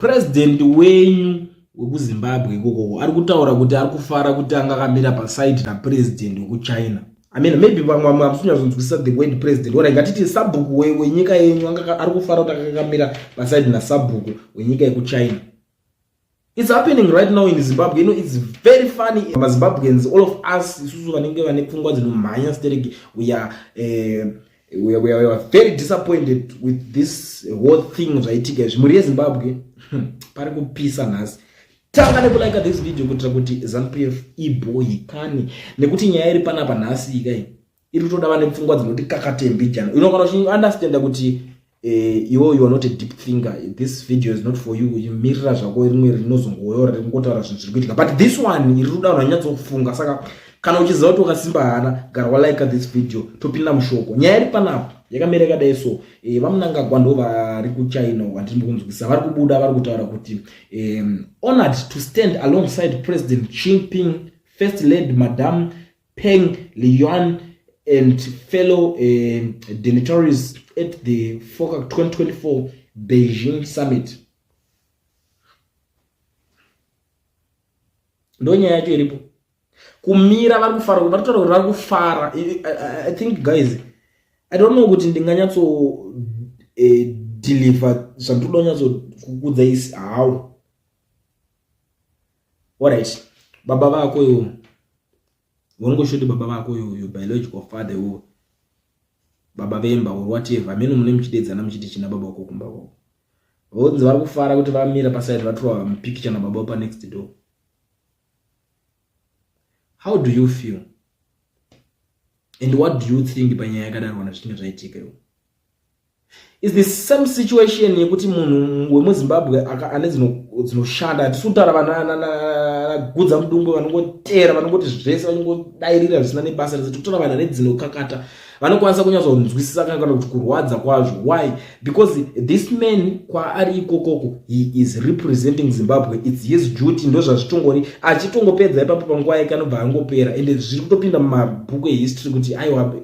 President wenyu wekuZimbabwe ikokoko ari kutaura kuti ari kufara kuti anga akamira paside napresident wekuChina. I mean, maybe vamwe vamwe hamusi kunyatsonzwisisa the word president. Ora ngatiti sabhuku wenyika yenyu anga ari kufara kuti anga akamira paside nasabhuku wenyika yekuChina. It's happening right now in Zimbabwe. You know, it's very funny. MaZimbabweans, all of us, isusu vanenge vane pfungwa dzinomhanya stereki, we are we are very disappointed with this whole thing zvaitika izvi. Mhuri yeZimbabwe, pari kupisa nhasi. Tanga nekulike this video kuitira kuti ZANU-PF ibhoyikani, nekuti nyaya iri panapa nhasi ikai iri kutoda vane pfungwa dzinoti kakatembijana. You know, kana uchiunderstanda kuti iwe you are not a deep thinker, this video is not for you. Imirira zvako rimwe rinozongoyora ringotaura zvinhu zviri kuitika, but this one iri kuda vanhu vanyatsokufunga. Saka kana uchiziva kuti wakasimba hana, gara walike this video. Topinda mushoko. Nyaya iri panapa yakamira yakadai. So vaMnangagwa ndo vari kuChina, vandiri kunzwisisa vari kubuda vari kutaura kuti honored to stand alongside President Jinping, First Lady Madam Peng Liyuan and fellow dignitaries at the FOCAC 2024 Beijing summit. Ndo nyaya yacho iripo. Kumira vari kufara, vari kutaura kuti vari kufara. I think, guys, I don't know kuti ndinganyatso deliver zvandinoda kunyatso kukudza isi how. Alright, baba vako iwo unongoshoti baba vako iwo, biological father iwo, baba vemba or whatever, amene mune muchidedzana muchiti china baba wako kumba kwako, vonzi vari kufara kuti vamira paside, vatorwa mupikicha nababa panext door. How do you feel and what do you think panyaya yakadaro kana zvichinge zvaitika? Iwo is the same situation yekuti munhu wemuZimbabwe ane dzinoshanda. Hatisi kutaura vanagudza mudungwe vanongotera, vanongoti zvese, vanongodairira zvisina nebasa rese. Tikutora vanhu ane dzinokakata, vanokwanisa kunyatsonzwisisa kana kuti kurwadza kwazvo. Why? Because this man kwaari ikokoko, he is representing Zimbabwe. It's his duty, ndo zvazvitongori. Achitongopedza ipapo panguva yake anobva angopera, ende zviri kutopinda mumabhuku ehistory kuti aiwa,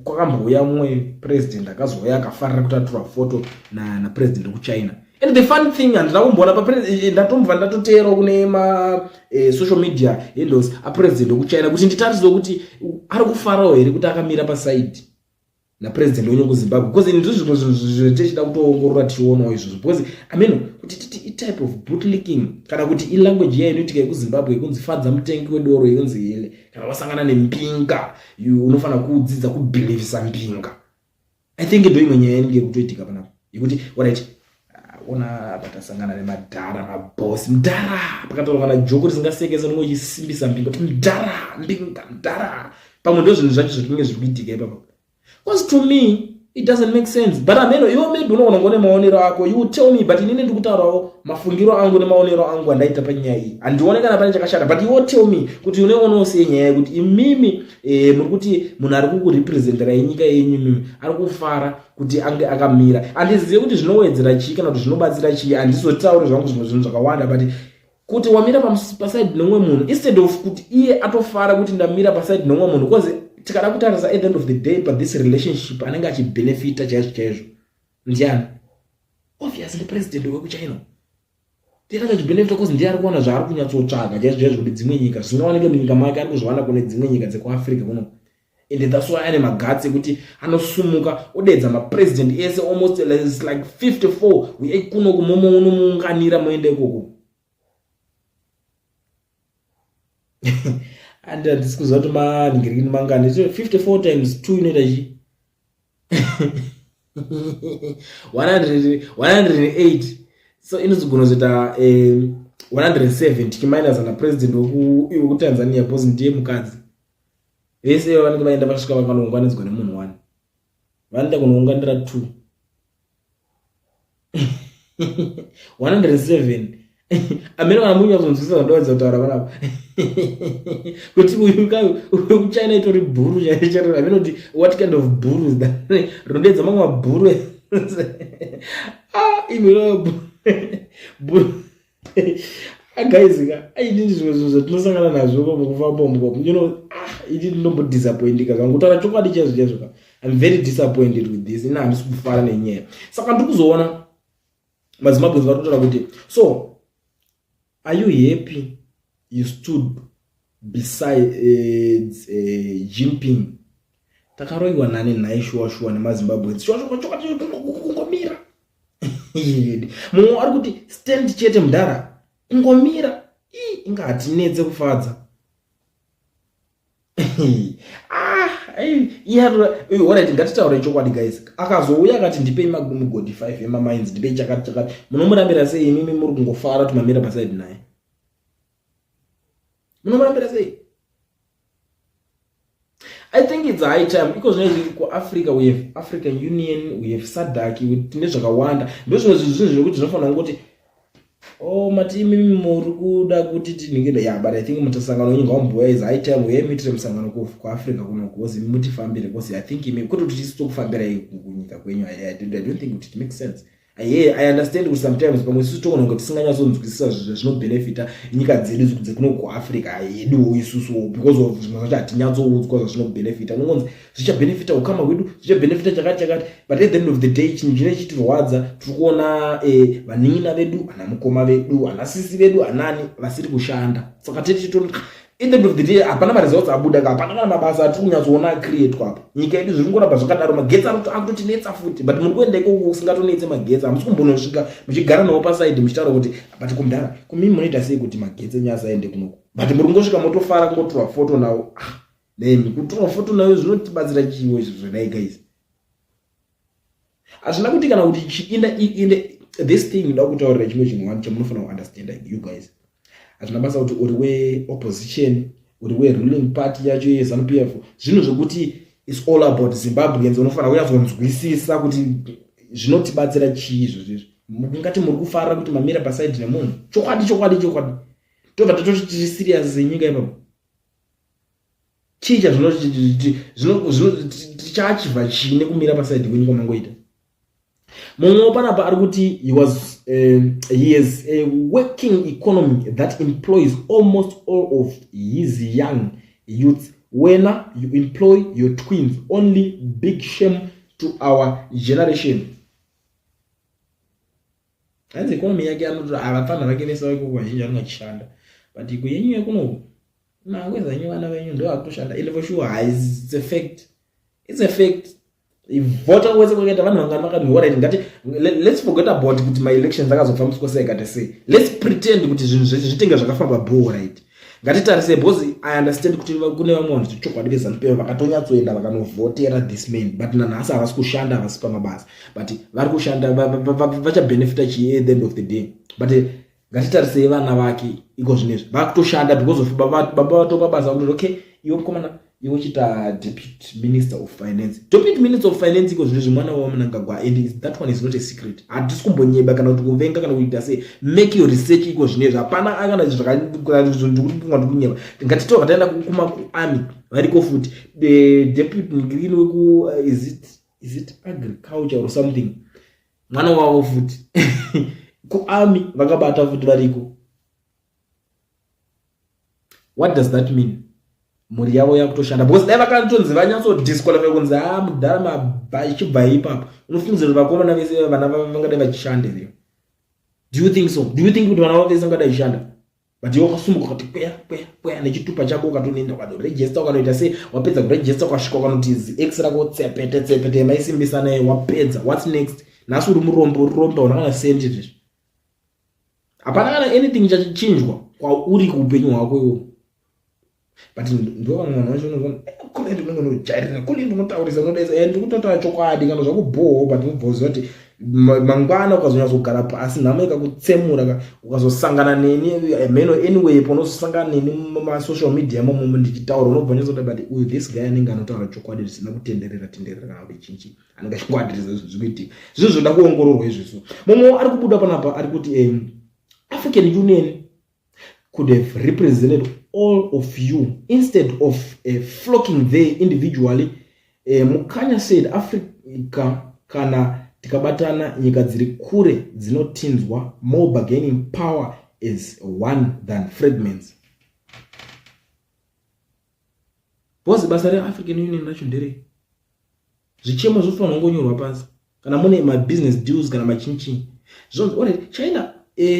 kwakambouya mumwe president akazouya akafarira kuti atorwa foto napresident wekuChina. And the funny thing, handina kumboona, ndatombva ndatoteerawo kune masocial media handles apresident wekuChina kuti nditarise kuti ari kufarawo here kuti akamira paside napresident wenyu kuZimbabwe, because ndizvo zvimwe zvinhu zvetichida kutoongorora tichionawo izvozvo, because I mean, kuti titi itype of bootlicking kana kuti ilanguage iya inoitika yekuZimbabwe yekunzi fadza mutengi wedoro, yekunzi hele, kana wasangana nembinga unofanira kudzidza kubhilivhisa mbinga. I think ndo imwe nyaya inenge kutoitika panapa yekuti alright, ona patasangana nemadhara, mabhosi, mudhara, pakataurwa kana joko risingasekesa, unenge uchisimbisa mbinga kuti mudhara, mbinga, mudhara. Pamwe ndo zvinhu zvacho zvatinenge zviri kuitika ipapo, because to me it doesn't make sense. But ameno iwo maybe unogona kuone maonero ako, you tell me, but inini ndikutaurawo mafungiro angu nemaonero angu andaita panyaya iyi. Handione kana pane chakashata, but iwo tell me kuti uneonawo sei nyaya yekuti imimi muri kuti munhu ari kukurepresenterai nyika yenyu imimi ari kufara kuti ange akamira. Handizive kuti zvinowedzera chii kana kuti zvinobatsira chii. Handizotauri zvangu zvimwe zvinhu zvakawanda, but kuti wamira paside nomwe munhu instead of kuti iye atofara kuti ndamira paside nomwe munhu, because tikada kutarisa, at the end of the day, pathis relationship anenge achibenefita chaizvo chaizvo ndiani? Obviously president wekuChina ndiye anenge achibenefita, because ndiye ari kuwana zvaari kunyatsotsvaga chaizvo chaizvo kune dzimwe nyika. Zvingawanike munyika make, ari kuzviwana kune dzimwe nyika dzekuAfrica kuno, and that's why ane maguts ekuti anosumuka odedza mapresident ese, almost like 54, uyai kuno kumomo, unomuunganira moenda ikoko. And handisi kuziva kuti manhingirini mangani. 54 times 2 inoita chii? 108. So inozogona kuzoita 107 tichiminus ana president wekuTanzania, because ndiye mukadzi. Vese vanenge vaenda vasvika vakanounganidzwa nemunhu one, vanoenda kunounganira 2, 107. Amene kana munyatsonzwisisa zvandoedza kutaura panapa, kuti uyu wekuChina itori bhuru chaicho. Amene kuti what kind of bhuru is that? Rinodedza mamwe mabhuru. Ah, imi bhuru. Guys ka, aini zvimwe zvinhu zvatinosangana nazvo mukufamba umu, ah, ini ndinombodisappointika zvangu. Kutaura chokwadi chaizvo chaizvo ka, I'm very disappointed with this. Ina handisi kufara nenyaya. Saka ndiri kuzoona. MaZimbabweans vari kutaura kuti, so are you happy you stood besides Jinping? Takaroiwa nani nhai? Shuwa shuwa nemaZimbabweans, shuwa shuwa, chokwadi kungomira. Mumwe ari kuti stand chete mudhara, kungomira inga hatinetse kufadza. Ah, alright, ngatitaure chokwadi guys. Akazouya akati ndipei magodhi 5 emamines, ndipei chakati chakati, munomurambira sei? Imimi muri kungofara kuti mamira paside naye, munomurambira sei? I think it's high time iko zvinezvi kuAfrica. We have African Union, we have SADC, tine zvakawanda. Ndo zvimwe zvinhu zvekuti zvinofanira kungoti, oh, mati imimi muri kuda kuti tinhinge ya, but I think mutasangano wenyu ngaumboya. Is high time uyai muitire musangano kuAfrica kuno, because imi mutifambire, because I think imi kwete kuti tisu tokufambirai kunyika kwenyu. I don't think kuti it makes sense. I understand kuti sometimes pamwe isusu togona kunge tisinganyatsonzwisisa zvinobhenefita nyika dzedu dzekuno kuAfrica yeduwo isusuwo, because of zvimwe zvacho hatinyatsoudzwa zvazvinobhenefita. Unongonzi zvichabhenefita ukama hwedu, zvichabhenefita chakati chakati, but at the end of the day chinhu chine chitirwadza, tiri kuona vanin'ina vedu, ana mukoma vedu, ana sisi vedu, anani vasiri kushanda. Saka tetichito in the end of the day hapana maresults abuda ka, hapana kana mabasa atiri kunyatsoona acreatwa apa. Nyika yedu zviri kungoramba zvakadaro, magetsi akutotinetsa futi, but muri kuenda ikoko kusingatonetse magetsi. Hamusi kumbonosvika muchigara navo paside muchitaura kuti, but kumudhara kumimi munoita sei kuti magetsi enyu asaende kunoko? But muri kungosvika motofara kungotorwa foto navo. Ah, nemi kutorwa foto nayo zvinotibatsira chiwo izvo zvedai guys? Hazvina kuti kana kuti chiinda inde this thing. Ndoda kutaurira chimwe chinhu one chamunofanira kuunderstanda you guys. Hazvina basa kuti uri weopposition, uri weruling party yacho yeZANU PF. Zvinhu zvekuti it's all about Zimbabweans. Unofanira kunyatsonzwisisa kuti zvinotibatsira chii izvozvo izvi. Mungati muri kufarira kuti mamira paside nemunhu, chokwadi chokwadi chokwadi, tobva tatoti tiri serious senyika ipapo? Chii chazvinotichaachivha chii nekumira paside kwenyu kwamangoita? Mumwewo panapa ari kuti he has a working economy that employs almost all of his young youths. When you employ your twins only, big shame to our generation. Hanzi economy yake anoti avapfanha vake vese vaiko vazhinji vanenge vachishanda, but iko yenyu yekunoku mangwezanyu vana venyu ndo vakutoshanda. And for sure, it's a fact, it's a fact. Vhota wese kwakaita vanhu vangani vakati, alright, ngati let's forget about kuti maelections akazofambiswa sei kati sei. Let's pretend kuti zvinhu zvese zvitenge zvakafamba bho, right? Ngatitarise, because I understand kuti kune vamwe vanhu chokwadi veZANU PF vakatonyatsoenda vakanovhotera this man, but nanhasi havasi kushanda, havasi pamabasa, but vari kushanda vachabhenefita chii at the end of the day? But ngatitarisei vana vake iko zvinezvi vakutoshanda because of baba vatopa basa kuti, okay, iwe mukomana, iwe uchiita deputy minister of finance. Deputy minister of finance iko zvinezvi mwana waMnangagwa, and that one is not a secret. Hatisi kumbonyeba kana kuti kuvenga kana kuita sei. Make your research. Iko zvinezvi hapana kana zvakandikuti kunyeba. Ngatitova taenda kumakuarmy, variko futi deputy green weku is it agriculture or something, mwana wavo futi kuarmy vakabata futi variko. What does that mean? Mhuri yavo yakutoshanda, because dai vakatonzi vanyatsodisqualify kunzi ha mudhara mabha ichibva ipapo, unofungidzira kuti vakomana vese vana vangadai vachishanda here? Do you think so? Do you think kuti vana vavo vese vangadai vachishanda? But iwe wakasumuka ukati kweya kweya kweya nechitupa chako, ukatonoenda ukanorejesta, ukanoita sei, wapedza kurejesta, ukasvika ukanoti x rako tsepete tsepete maisimbisa naye, wapedza, what's next? Nhasi uri murombo, uri rombe, una kana sendi izvezvi, hapana kana anything chachichinjwa kwauri kuupenyu hwako iwo. But ndo vamwe vanhu vacho unoona kule ndinenge unojairira kule, ndinotaurisa, unodaisa. Ndiri kutotaura chokwadi kana zvakubhoho, but unobva uziva kuti mangwana ukazonyatsogara pasi, nhamo ikakutsemura, ukazosangana neni mheno, anyway, paunozosangana neni mumasocial media momomo ndichitaura, unobva unyatsoda, but uyu this guy anenge anotaura chokwadi zvisina kutenderera tenderera kana kuti chinchi, anenge achingwadhirisa zvinhu zviri kuitika. Zvinhu zvoda kuongororwa izvozvo. Mumwe ari kubuda panapa ari kuti African Union could have represented all of you instead of flocking there individually. Mukanya said Africa kana tikabatana, nyika dziri kure dzinotinzwa, more bargaining power as one than fragments. Because basa reAfrican Union racho nderei? Zvichemo zvofanira kungonyorwa pasi kana mune mabusiness deals kana machinchi. Zvonzi, alright, China,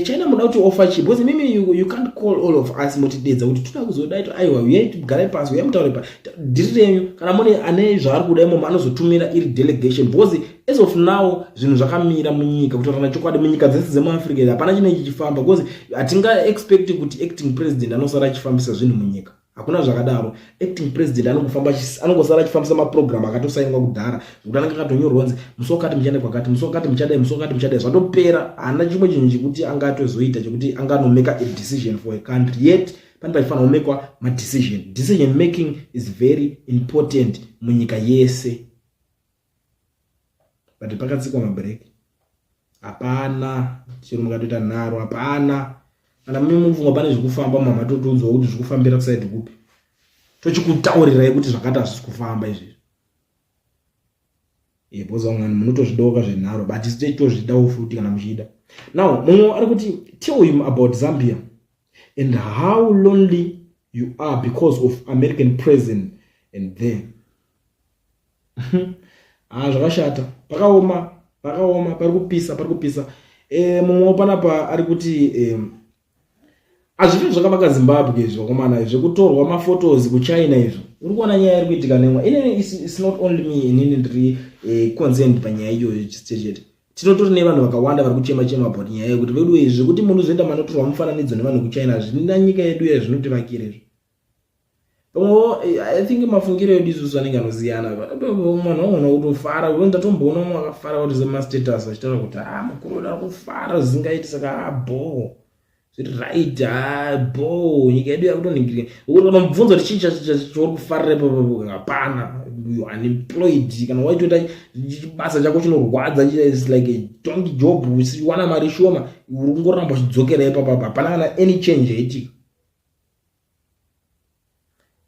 China muda kuti offer chii? Because mimi you can't call all of us motidedza kuti toda kuzodai. Aiwa, uyai, garai pasi, uyai mutaure pa dhiri renyu. Kana mune ane zvaari kuda imomo, anozotumira iri delegation, because as of now zvinhu zvakamira munyika. Kutaurana chokwadi, munyika dzese dzemuAfrica hapana chinenge chichifamba, because hatinga expect kuti acting president anosara achifambisa zvinhu munyika. Hakuna zvakadaro. Acting president anongosara achifambisa maprogram akatosainwa kudhara, zvekuti anenge akatonyorwa kunzi musi wakati muchaenda kwakati, musi wakati muchadai, musi wakati muchadai, zvatopera. Haana chimwe chinhu chekuti angatozoita, chekuti anganomake a decision for a country. Yet pane pachifanira kumekwa madecision. Decision making is very important munyika yese, but pakatsikwa mabhireki, hapana. Chero mukatoita nharo, hapana. Kana mimi mupfungwa pane zvekufamba, mamatotiudzwa kuti zviri kufambira kuside kupi, tochikutaurirai kuti zvakati hazvisi kufamba izvizvi. Because vamwe vanhu munotozvidoka zvenharo, but isu tichitozvidawo futi kana muchida. Now mumwe ari kuti, "Tell him about Zambia and how lonely you are because of American president and there." Ha, zvakashata, pakaoma, pakaoma, pari kupisa, pari kupisa. Mumwewo panapa ari kuti hazvifi zvakavaka Zimbabwe izvo, vakomana, zvekutorwa maphotos kuChina izvo. Uri kuona nyaya iri kuitika nemwa inini. It's not only me, inini ndiri concerned panyaya iyoyo chete. Tinotori nevanhu vakawanda vari kuchema chema about nyaya yekuti vedu izvi, zvekuti munhu uzoenda manotorwa mufananidzo nevanhu kuChina, hazvina nyika yedu yazvinotivakira izvo. Pamwewo I think mafungiro edu isusu anenge anosiyana. Mwana wagona kutofara. Ndatomboona umwe akafara kuti semastatus achitaura kuti, "A, mukuru wedu ari kufara zvisingaiti." Saka abo zviri right, abo nyika yedu yakutoningirika. Ukuti kana mubvunza kuti chii chauri kufarira ipapo, hapana. Unemployed, kana waitoita basa chako chinorwadza, it's like a donkey job, uchiwana mari shoma, uri kungoramba uchidzokera ipapapa, hapana kana any change yaitika.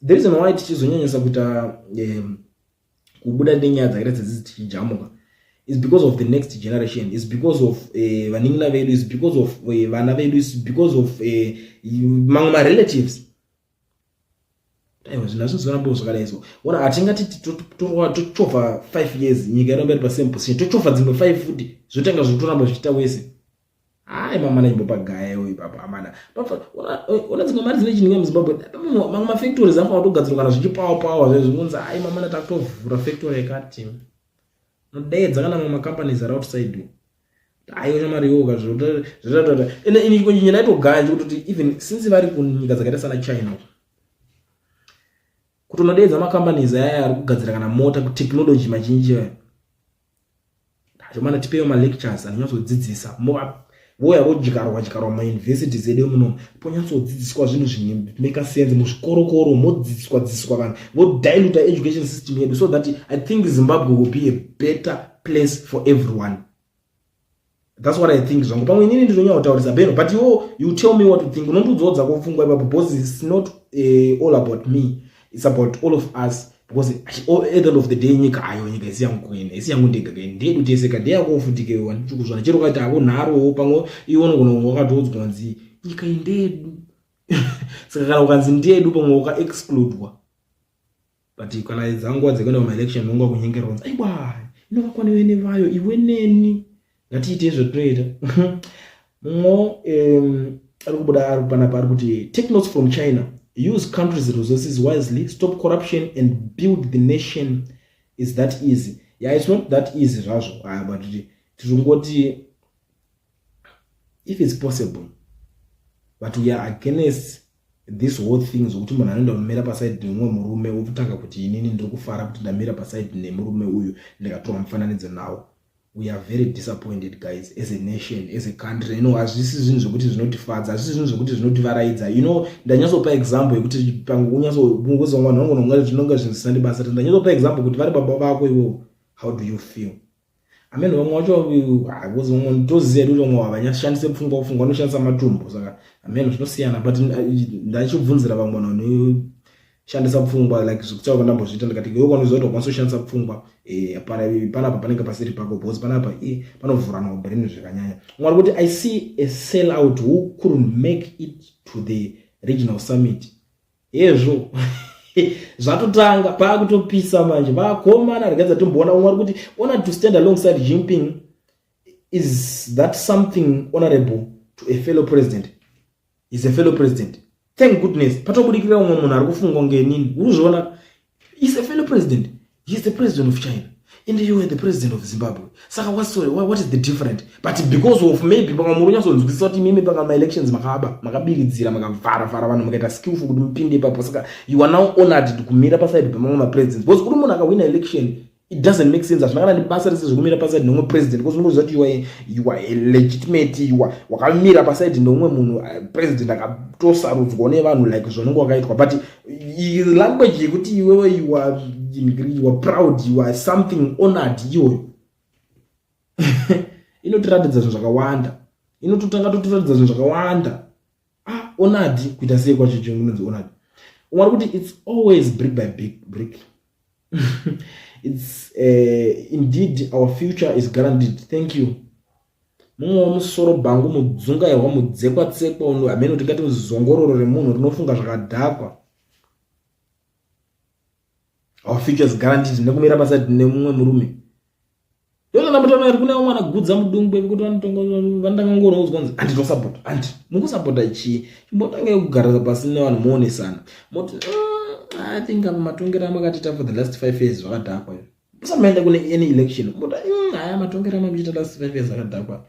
The reason why tichizonyanyisa kuita kubuda nenyaya dzakaita sedzidzi tichijamuka is because of the next generation, is because of vanin'ina vedu, is because of vana vedu, is because of mamwe marelatives. Aiwa, zvinhu hazvizoramba zvakadai. So ona, hatingati tochovha 5 years nyika iramba iri pasame position, tochovha dzimwe 5 futi, zvotanga zvotoramba zvichiita wese. Hai, mamana, imbopagaya iwo ipapo, amana. Ona dzimwe mari dzine chininga muZimbabwe, mamwe mafactories anofanira kutogadzirwa kana zvichipawa pawa zvezvingonzi, "Ai mamana, takutovhura factory yakati." Nodeedza kana mamwe macompanies ari outside. Aiwa, shamari, iwoka zvotatata. Ende ini ndaitogaya chekutoti even since vari kunyika dzakaita sana China, kuti unodeedza macompanies aya ari kugadzira kana mota, kutechnology mazhinji aya, chomana tipewo malectures anonyatsodzidzisa. Voya vodyarwa dyarwa mumauniversities edu muno, ponyatsodzidziswa zvinhu zvinomake sense. Muzvikorokoro modzidziswa dzidziswa vanhu, vodiluta education system yedu, so that I think Zimbabwe will be a better place for everyone. That's what I think zvangu. Pamwe inini ndinonyanya kutaurisa beno, but iwo you tell me what you think. Unondiudzawo dzako pfungwa ipapo, because it's not all about me, it's about all of us, because at the end of the day nyika ayo, nyika isi yangu kwene, isi yangu ndega ke, ndedu tese ka, ndeyako futi ke. Wandichikuzvana chero kaita ako nharowo, pamwe iwe unogona wakatoudzwa kunzi nyika iyi ndedu. Saka kana ukanzi ndedu, pamwe wakaexcludwa. But kana dzanguva dzekuenda kumaelection, unonga kunyengerwa kunzi, "Aiwa, inovakwa nevene vayo, iwe neni ngatiite zvatinoita." Mumwe ari kubuda ari panapa ari kuti, "Take notes from China. Use country's resources wisely, stop corruption and build the nation. Is that easy?" Yeah, it's not that easy zvazvo, but tirikungoti if it's possible. But we are against this whole thing zvokuti munhu anoenda kumira paside nemumwe murume, wotanga kuti, "Inini ndiri kufara kuti ndamira paside nemurume uyu, ndikatora mufananidzo nawo." We are very disappointed, guys, as a nation, as a country. Hazvisi zvinhu zvokuti zvinotifadza, hazvisi zvinhu zvokuti zvinotivaraidza. Ndanyatsopa example yekuti unyatsokungozi vanhu vanogona zvinonga zvinhu zvisina nebasa. Ndanyatsopa example kuti vari baba vako iwowo, how do you feel? Amen. Vamwe vacho, because vamwe toziva hedu kuti vamwe havanyashandise pfungwa, pfungwa vanoshandisa matumbu. Saka amen, zvinosiyana. But ndachibvunzira vamwe vanhu vanoshandisa pfungwa, like zvekutaura kwandambozviita, ndikati iwe kwanoziva kuti wakwanisa kushandisa pfungwa, panapa panenge pasiri pako, because panapa panovhuranwa brain zvakanyanya. Umwe ari kuti, "I see a sell out who couldn't make it to the regional summit." Hezvo, zvatotanga, paakutopisa manje, vakomana. Regadza timboona. Umwe ari kuti, "Honored to stand alongside Jinping." Is that something honorable to a fellow president? Is a fellow president, thank goodness. Patobudikira umwe munhu ari kufunga kunge inini. Uri kuzviona, is a fellow president. He is the president of China and you are the president of Zimbabwe. Saka what, sorry, what is the different? But because of maybe pamwe muri kunyatsonzwisisa kuti mimi panga maelections makaba, makabiridzira, makavharavhara vanhu, mukaita skillful kuti mupinde ipapo. Saka you are now honored kumira paside pemamwe mapresidents, because uri munhu akawina election. It doesn't make sense. Hazvina kana nebasa rese zvekumira paside neumwe president, because unoziva kuti you are a legitimate, you are wakamira paside neumwe munhu, president akatosarudzwa nevanhu like zvanenge wakaitwa. But language yekuti iwewe you are proud, you are something honored, iyoyo inotiratidza zvinhu zvakawanda. Inototanga totiratidza zvinhu zvakawanda. Ah, honored kuita sei kwacho? Chinonzi honored. Umwe ari kuti it's always brick by big brick. It's indeed our future is guaranteed. Thank you. Mumwe wemusoro bhangu, mudzungairwa, mudzekwa-tsekwa uno, hamene tingati zongororo remunhu rinofunga zvakadhakwa. Our future is guaranteed nekumira paside nemumwe murume. Ndonambotaura kune vamwe vanagudza mudungwe vekuti vanotanga ngonoudzwa kunzi handitosapota. Handi mukusapota chii? Chimbotangai kugara pasi nevanhu, muonesana, moti, I think apa matongero amakatiita for the last 5 years zvakadhakwa. Musamaenda kune any election mota, haya matongero amakuchiita last 5 years akadhakwa.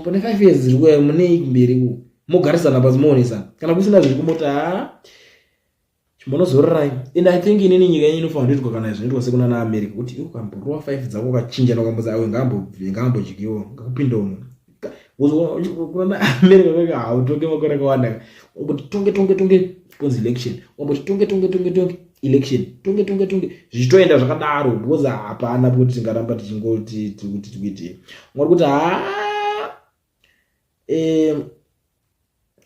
Pane 5 years dziri kuya, munei kumberi ku? Mogarisana pasi, muonesana. Kana kusina zviri kumota, ha, chimbonozororai. And I think inini nyika yenyu inofanira kuitwa kana zvinoitwa sekuna naAmerica, kuti iwe ukamborova five dzako, ukachinjana, ukambozi awe ngaambodyiwo, ngakupinde umwe. Kuna naAmerica kaka hautonge makore akawanda. Umboti tonge tonge tonge, kunzi election. Umboti tonge tonge tonge tonge, election, tonge tonge tonge, zvichitoenda zvakadaro, because hapana pekuti tingaramba tichingoti kuti tikuitei. Mwari kuti ha,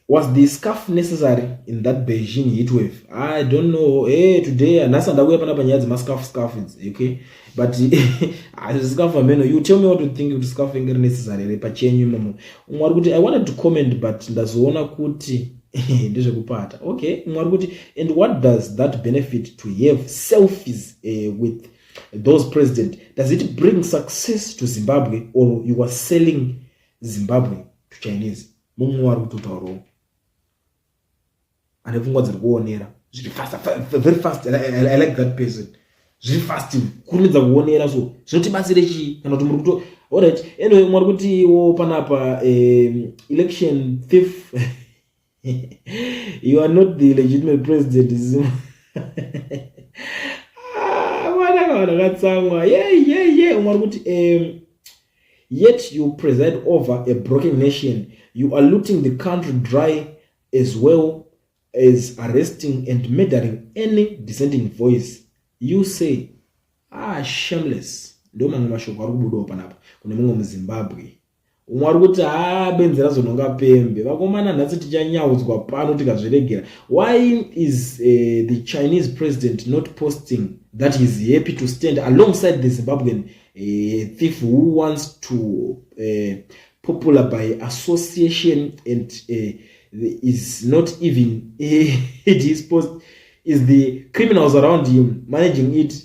was the scarf necessary in that Beijing heatwave? I don't know. Hey, today nhasi handakuya pana panyaya dzemascarf scarf idzi, okay? But scarf ameno, you tell me what you think, kuti scarf inge ri necessary here pachenyu imomo. Umwe ari kuti, "I wanted to comment but ndazoona kuti ndezvekupata." Okay. Umwe ari kuti, "And what does that benefit to have selfies with those president? Does it bring success to Zimbabwe or you are selling Zimbabwe to Chinese?" Mumwe wari kutotaurawo ane pfungwa dziri kuonera zviri fast, very fast. I like that person. Zviri fast, kurumidza kuonera. So zvinotibatsire chii kana kuti muri kuto? Alright, anyway, mwari kutiwo panapa, election thief, you are not the legitimate president. Ah, mwana kavanhu akatsamwa. Ye umwe ari kuti, yet you preside over a broken nation. You are looting the country dry as well as arresting and murdering any dissenting voice. You say, ah, shameless. Ndo mamwe mashoko ari kubudawo panapa kune mumwe muZimbabwe. Umwe ari kuti, ha, benzi razononga pembe. Vakomana, nhasi tichanyaudzwa pano tikazviregera. Why is the Chinese president not posting that he is happy to stand alongside the Zimbabwean thief who wants to popular by association and is not even his post is the criminals around him managing it?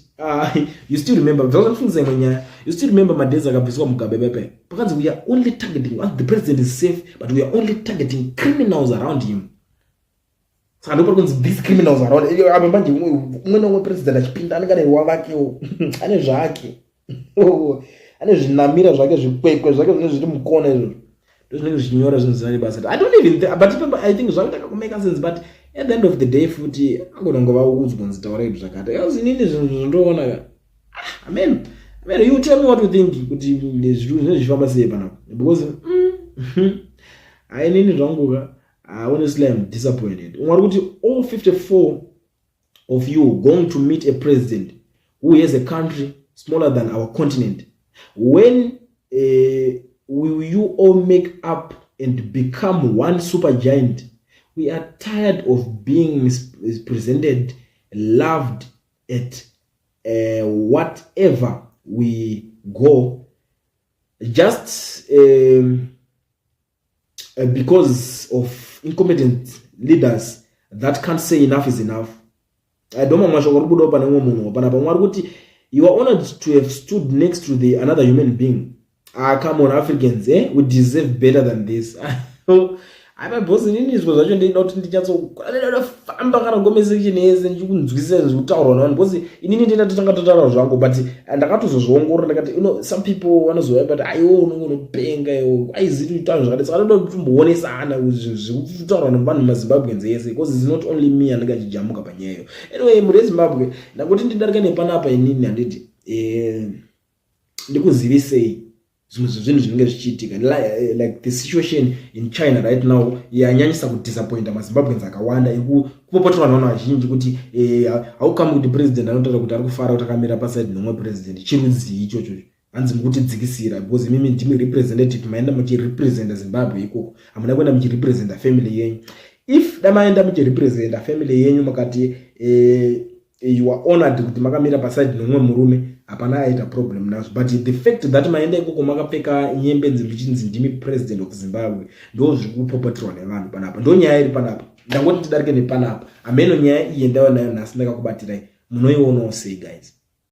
You still remember, zvazvandifungisa imwe nyaya, you still remember madays akabviswa Mugabe pepe, pakanzi we are only targeting, once the president is safe, but we are only targeting criminals around him. Saka ndopari kunzi these criminals around apa. Manje umwe neumwe president achipinda anenge ane rwavakewo, ane zvake, ane zvinamira zvake, zvikwekwe zvake zvinenge zviri mukona. Izvozvo ndo zvinenge zvichinyora zvinhu zvisina nebasa. I don't even but ipapo I think zvakutanga kumake sense. But at the end of the day futi angonongova udzwa kunzi taurai kuti zvakati else. Inini zvinhu zvindoona ka, ah, amen amen. You tell me what you think, kuti zvinhu zvinenge zvichifamba sei panapa, because ainini zvangu ka, honestly, I'm disappointed. Umwe ari kuti, all 54 of you going to meet a president who has a country smaller than our continent. When will you all make up and become one super giant? We are tired of being mispresented, loved at whatever we go, just because of incompetent leaders that can't say enough is enough. Doma mashoko ari kubudawo pane umwe munhu panapa. Umwe ari kuti, you are honored to have stood next to the another human being. Ah, come on, Africans, eh? We deserve better than this. Aiva boss, inini izvo zvacho ndinoda kuti ndinyatsofamba kana comment section yese ndichikunzwisisa zvekutaurwa navanhu, because inini ndina totanga totaura zvangu, but ndakatozozviongorora, ndakati, some people vanozouya, but aiwo unonge unopenga iwo aizivi kutaura zvakadai. Saka ndoda kuti timboonesana zvekutaurwa nevanhu maZimbabweans ese, because it's not only me anenge achijamuka panyaya iyo. Anyway, mhuri yeZimbabwe, ndakuti ndidarike nepanapa inini, handiti ndikuzivisei zvimwe zvezvinhu zvinenge zvichiitika, like the situation in China right now yanyanyisa kudisappointa maZimbabweans akawanda, ikupopoterwa navanhu vazhinji kuti haukami kuti president anotaura kuti ari kufara kuti akamira paside nomwe president. Chirudzii ichocho? Hanzi mukutidzikisira because imimi ndimi representative, maenda muchirepresenta Zimbabwe ikoko, hamuna kuenda muchirepresenta family yenyu. If damaenda muchirepresenta family yenyu, makati you are honored kuti makamira paside nomumwe murume, hapana aita problem nazvo. But the fact that maenda ikoko makapfeka nyembe muchinzi ndimi president of Zimbabwe, ndo zviri kupopoterwa nevanhu panapa. Ndo nyaya iri panapa. Ndangoti tidarike nepanapa. Hameno nyaya iyi ndaiva nayo nhasi, ndakakubatirai. Munoionawo sei, guys?